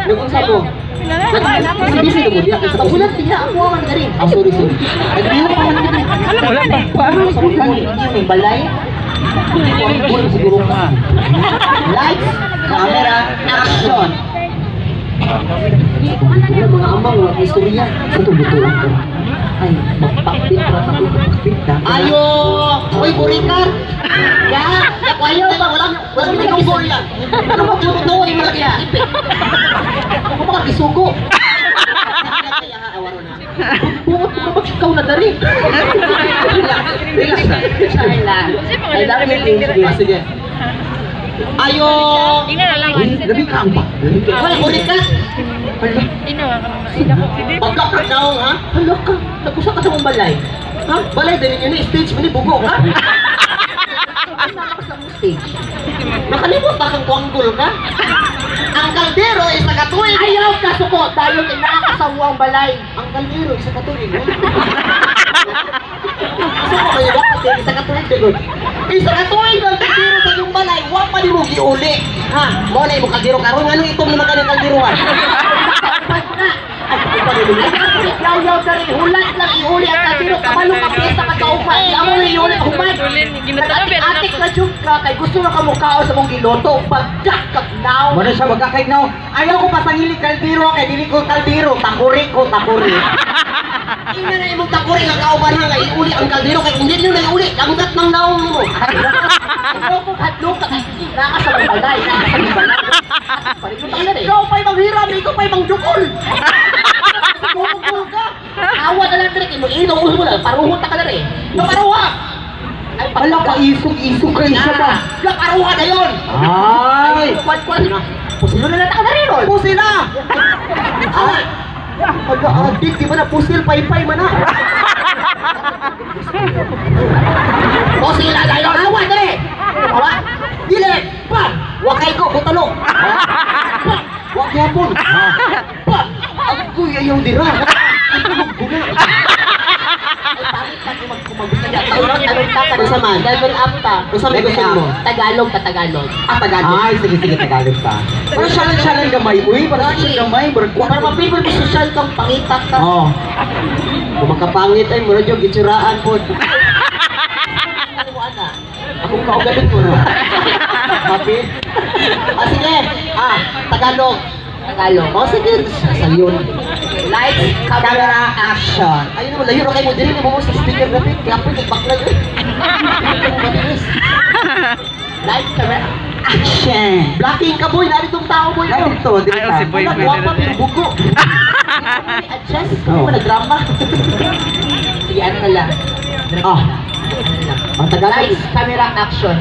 Nag-unsa mo? Nag-busy mo diya sa Ulan diya ako man diri. Ah, sorry, sorry. Nag-view ka man diri. Wala pa. Sa may balay. Wala siguro ka. Lights, Camera, action. Wala mga amang, wala istorya. Sa itong butuan ko. Ay, magpakpit ra ka. Magpakpit na. Ayo! Uy, burikan! Ya! Ayaw ba? Walang, walang pinagugol yan. Ano ba tututuin mo lang yan? Ako ba kisugo? Buot mo ba ikaw na dari? Relax, relax na. Relax. I love you. Ah, sige. Ayo! Uy, labi ka ang ba? Labi ka. Uy, burikan! Hala, Pagka ka daw, ha? hala ka. Nagkusa ka sa mong balay. Ha? Balay, dali nyo na, stage mo ni bugo, ha? Ay, nakakas sa mong stage. Nakalimot ba kang kuanggol ka? Ang kaldero is nakatuig. Ayaw ka suko dahil kinakasawang balay. Ang kaldero isa katuig. Ha? Asa ko kayo dapat eh, isa katuig dagon. Isa katuig ang kaldero sa iyong balay, wa pa nimo giuli. Ha? Mo na imong kaldero karon, nganong itom naman kanang kalderohan? Ay, pa nimo. Yaw-yaw ka rin, hulat lang ihuli ang kaldero, kabalo ka piyesta ka kaupan. Amo na ihuli, human. Nag-atik na jud ka, kay gusto na ka mukhaon sa mong giloto, pagka kagnaw. Muna siya magkakaignaw. Ayaw ko pasangili kaldero kay dili ko kaldero. Takuri ko, takuri. Ina na imong takuri nga kauban ha nga iuli ang kaldero kay kung di nyo na iuli, langgat ng naong nimo. Ayaw ko hadlok ka, kay naa sa mong balay, naa sa mong balay. Parito ka na rin. Ikaw pa'y manghiram, ikaw pa'y mangdukol. Gumugol ka. Awa na lang direk, imo ilong ulo mo na, paruhot na ka na rin. Naparuha. Ay, Hala ka, isog-isog kay siya ba? Naparuha na yon. Ay! Kwan, kwan. Pusilo na lang ka na rin, ron. Pusila! Ah! Pagka adik, di ba na pusil, paypay man na. Pusila na yun! Awa na rin. Awa. Dili! Pam! Wakay ko, butalo! Pam! Wag yapon! Pam! Agoy, ayaw dira! Ay, pangit pa kung magkumagusto niya. Tanong, tanong ta, tanong Unsa man? Level up ta. Unsa may gusto mo? Tagalog ta, Tagalog. Ah, Tagalog. Ay, sige, sige, Tagalog pa. Para siya lang siya lang gamay. Uy, para siya gamay. Para ma-people mo social kang pangitak ka. Oh. Kung makapangit ay mura jud gitsuraan pod. Ano mo, ana? Akong kaugaling mo no. Happy? Ah, sige. Ah, Tagalog. Tagalog. Oh, sige. Sa yun. Lights, camera, Camera, action. Ayun naman, layo na kayo mo diri mo sa speaker na pit. Kaya po nagbakla yun. Matinis. Lights, camera. Action. Blocking ka boy, narito tao boy. Ay, dito, dito. Ayaw si boy. Wala, guwapa pero bugo. Adjust. Hindi mo nagdrama. Sige, ano na lang. Ah, Ano na lang. ang Tagalog. Lights, camera, action.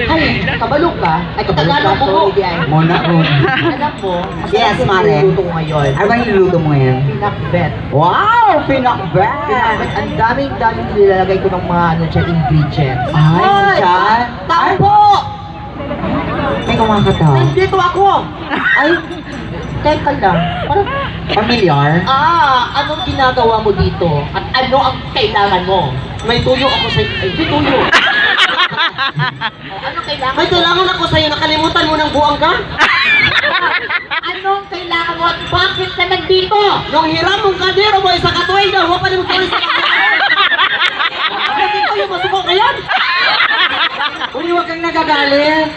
Ay, kabalo ka. Ay, kabalo ka. Tagalog, Sorry, di ay. Mona, Ron. Alam mo, masarap Yes, yung Mare. niluluto ko ngayon. Ano ba niluluto mo ngayon? Pinakbet. Wow! Pinakbet! Pinakbet. Ang daming-daming nilalagay ko ng mga ano dyan, ingredients. Ay, social. Tao po! May kumakata. Nandito ako! Ay, Teka lang. Parang, familiar. ah, anong ginagawa mo dito? At ano ang kailangan mo? May tuyo ako sa... Ay, may tuyo. O, anong kailangan May kailangan ako sa'yo. Nakalimutan mo ng buwang ka? Anong kailangan mo at bakit ka nandito? Nung hiram mong kadero mo, isa katuig na. Huwag pa rin magtuloy sa Kasi ikaw yung masuko ngayon. Uy, huwag kang nagagalit.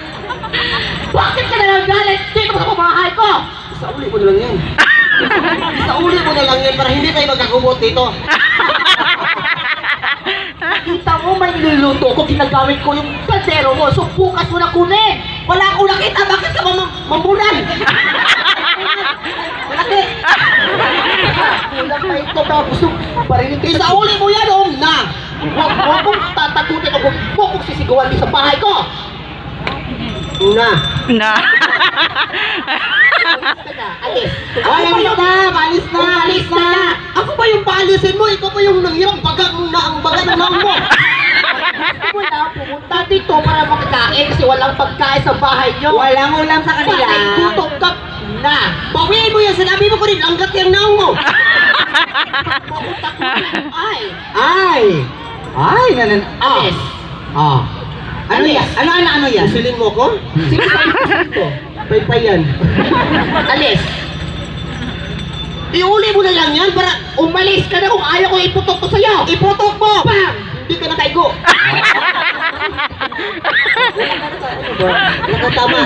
Bakit ka nagagalit dito sa pamamahay ko? Isauli mo na lang yan. Isauli mo na lang yan para hindi tayo magkagubot dito. Kita mo may niluluto ko, ginagamit ko yung kaldero mo, so bukas mo na kunin! Wala akong nakita. Bakit ka ba mambunan? Malaki. Kulang pa ito, pero gusto parinig kita. Isauli mo yan, om na. Huwag mo akong tatakutin o huwag mo akong sisigawan dito sa bahay ko! Na. Na. Alis ka na, alis! Ay, alis na! Alis na! Alis na. Ako ba yung paalisin mo? Ikaw pa yung nanghirang baga ng na ang baga ng naong mo. Gusto mo na pumunta dito para makakain kasi walang pagkain sa bahay nyo. Walang ulam sa kanila. Patay gutom ka na! Bawiin mo yan. Sinabi mo ko rin, langgat yung naong mo. Huwag akong takutin. Ay! Ay! Ay, nanan... Ah! Alis! Ah. Ano yan? Ano, ano, ano yan? Pusilin mo ko? Sino sa dito? Paypay yan. Alis! Iuli mo na lang yan para Umalis ka na kung ayaw ko iputok ko sa'yo. Iputok mo! Bang! Hindi ka nakaigo. Nakatama.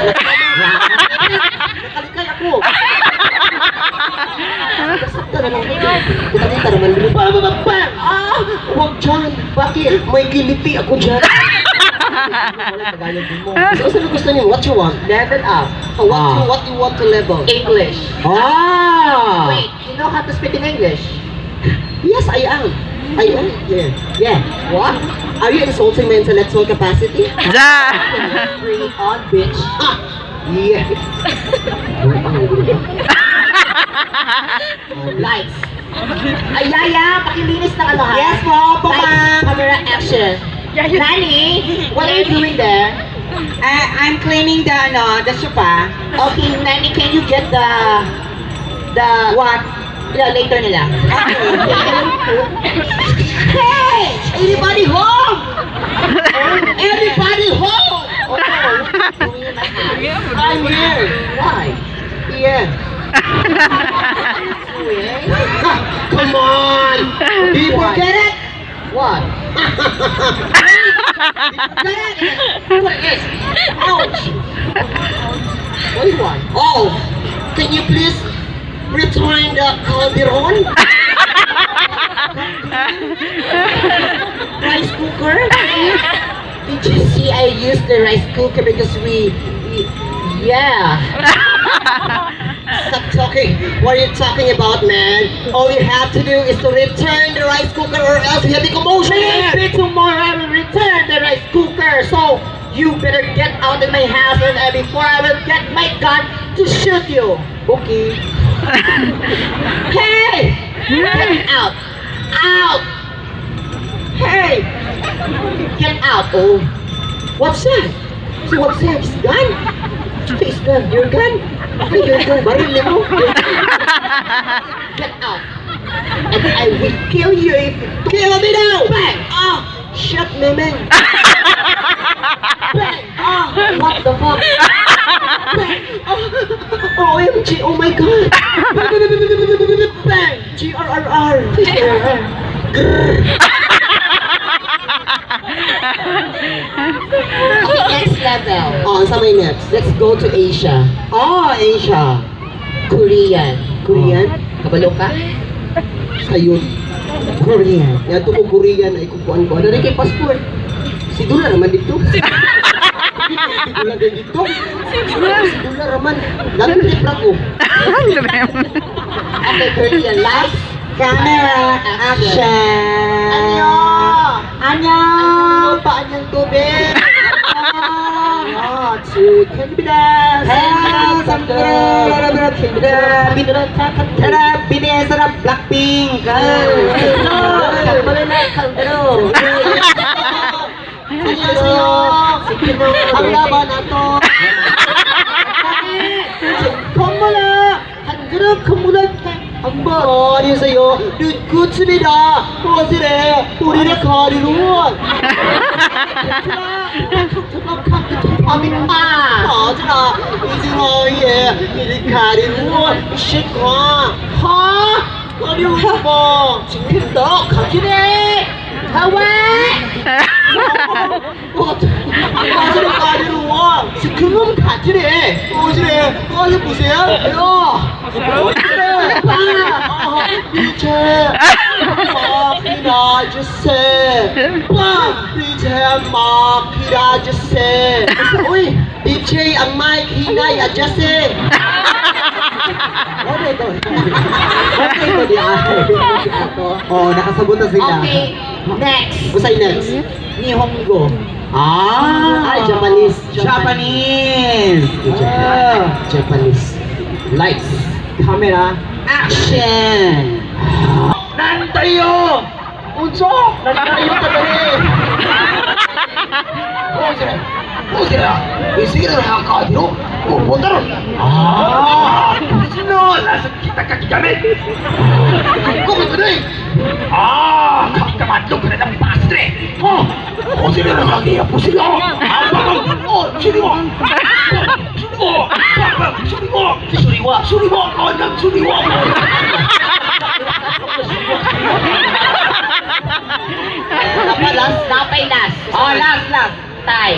Nakalikay ako. Sakta na lang. Kita-kita naman. Bang! Bang! Bang! Ah! Huwag dyan. Bakit? May kiliti ako dyan. Wala, Tagalog din mo. So, saan gusto niyo? What you want? Level up. Oh, what you want to level? English. Ah! Wait, you know how to speak in English? Yes, I am. I am. Yeah. Yeah. What? Are you insulting my intellectual capacity? Ja! Bring it on, bitch. Ah! Yeah. Lights. Ay, Yaya, pakilinis ng ano ha? Yes po, po Lights, ma'am. camera, action. Nani, what are you doing there? I'm cleaning the, ano, the sofa. Okay, Nani, can you get the What? Yeah, later na lang. Hey! Anybody home? Everybody home! Oh, no. What are you doing in my house? I'm here. Why? Yeah. Come on! Do you forget it? What? Forget it? What is? Ouch! What do you want? Oh, can you please return the calderon? Rice cooker? Did you see I used the rice cooker because we yeah. Stop talking. What are you talking about, man? All you have to do is to return the rice cooker or else we have a commotion here. Maybe tomorrow I will return the rice cooker. So you better get out of my house and before I will get my gun to shoot you. Okay. Hey! Get out! Out! Hey! Get out! Oh, what's that? So what's that? It's gun? It's gun. Your gun? Okay, your gun. Baril mo. Get out! And I will kill you if you Kill me now! Bang! Ah, shut me, man. Bang! Ah! What the fuck? Bang! Oh, OMG, oh my God. Bang! GRRR. Grrr. Okay, next level. Oh, sa may next? Let's go to Asia. Oh, Asia. Korean. Korean? Kabalo ka? Sayun. Korean. Nga ko Korean ay kukuan ko. Ano rin kay passport? Si Dula naman dito. Si Dula din dito. Si Dula raman. Nag-trip ra ko. Okay, Korean. Lights. Camera, action. Anyo! Anyo! Ano pa anyang tubig? Ah, two, can be that. Tara, BTS na Blackpink. Annyeonghaseyo. Ang laban ato. 컴물아 한 그릇 컴물아 Ang ba? Annyeonghaseyo. 눈꽃입니다. 어지래. 우리를 가리로. 어지라. 이즈라이에 이리 가리로. 시과. 하. 가리로 뭐. 지금도 가지래 하와이 어지래 가리로. 지금은 가지래 어지래. 어지 보세요. 야. 어지래. 이제 마피라 주세. 이제 마피라 주세. Uy, DJ ang mic hinay adjust. Okay to. Okay to di ay. Oh, nakasabot na sila. Okay, next. Usay next. Nihongo. Ah, Ay, Japanese. Japanese. Ah, Japanese. Lights. Camera. Action. Nantayo! Unso! Nantayo ka dali! Ah, sino? Nasa kita kagigamit. Kung ito na eh. Ah, kakamadlog na ng pastre. Oh, oh, sino na kagiya po sila? Ah, bakang, oh, sino mo? Sino mo? Sino mo? Suriwa, suriwa, oh, nang suriwa. Dapat last. Napay last. Oh, last, last. Tay.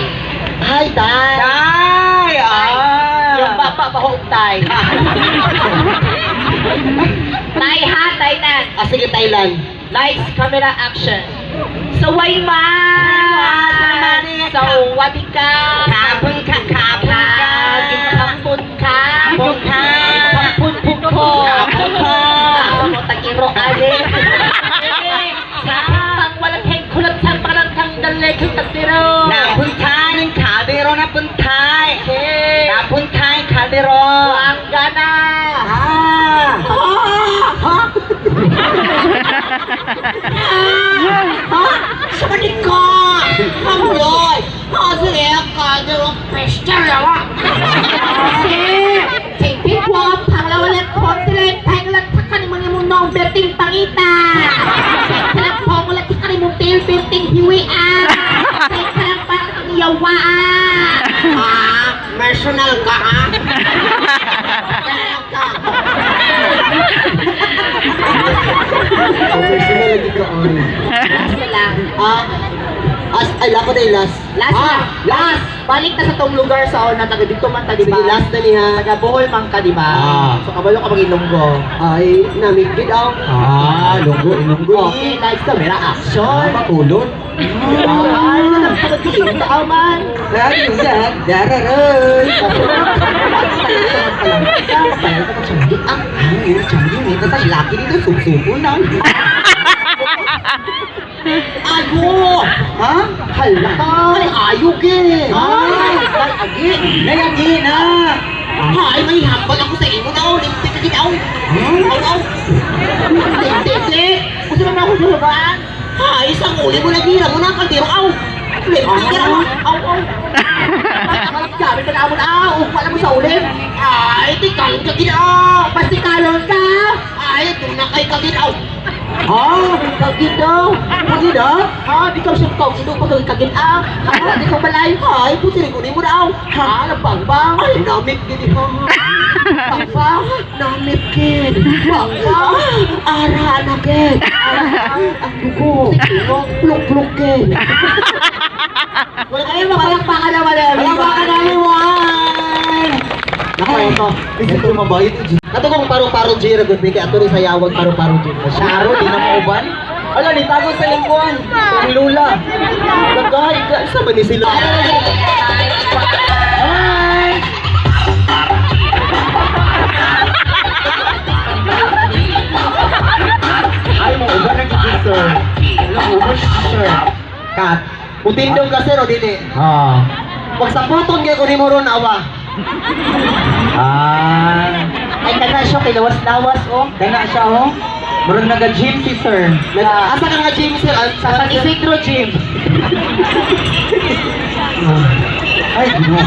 Hi, Tay. Tay! Ah! Yung baba pa ho tay. Tay ha, Thailand. Ah, sige, Thailand. Lights, camera, action. Saway man! Sawadi ka! Kapun ka, kapun ka. Kapun ka! Kapun ka. Kapun ko! Kapun ko. Ako tag-iro ali. Sa walang hengkulat sa parang kang dalekang tagtiro. Napunta ng kaldero, napuntay. Okay. Napuntay kaldero. Ang gana! Ah! Ha? Ha? Sabi ka! Kamloy! Kasi ka, 请苹果旁了我来跑起来，拍了他看你们你们弄别定帮一打，请他跑我来他看你们别别定以为啊，请他帮你要哇啊， Ah, personal ka, ha? Personal ka. Oh, personal lagi ka, on. Last na lang. Ah, as, ay, lako na yung last. Last ah, na. Last! Balik na sa tong lugar sa una, taga dito man ta, di ba? Sige, last na niya. Taga Bohol man ka, di ba? Ah. So kabalo ka mag-Ilonggo. Ay, namig gid aw. Ah, lunggo, lunggo. Okay, lights, camera, action. Makulot. Ay, nagpagod ka man. Lagi yan, dararay. Ay, yun, tiyanggi, may tas laki dito, suko na. Ayo! Ha? Hala ka. Ay, ayo ge. Ay! Ay, agi. Nayagi na. Ay, may hambal ako sa imo daw. Limpi ka gid aw. Hmm? Aw, aw. Limpi, limpi. Gusto naman ako sumabaan. Ay, isang uli mo lagi. Mo na ang kaldero, aw. Limpi ka na. Aw, aw. Sabi pa na amon, aw. Ugpa na mo sa ulit. Ay, di kalon ka gid aw. Basta kalon ka. Ay, doon na kay kagid aw. Ha? Kagid daw. Kagid ah? Ha, di ka siya kagid daw. Pag kagid ah. Ha, di ka balay. Ay, puti rin kunin mo na aw. Ha, nagbangbang. Ay, namit gid ha. Bangbang. Namit gid. Bangbang. Ara na gid. Ang dugo. Pluk-pluk gid. Wala kayo mapalakpakan naman everyone. Palakpakan everyone! Nako, ito. Ito mabayad ito. Ato kong parong-parong G, good kay ato rin sa yawag parong-parong G. Syaro, di na mauban. Ala, nitago sa lingkuan. Sa lula. Nagay, sa ba ni sila? Hi! Ay, mauban ang gigil, sir. Ala, mauban siya, sir. Kat, mutindog ka sir o dili? Ah. Pagsaputon kay ko nimo ron awa. Ah. Ay, kana siya kay lawas-lawas, oh. Kana siya, oh. Murag naga-gym si sir. Nag asa ka nga gym sir? Sa San Isidro Gym. Ay, ginoo.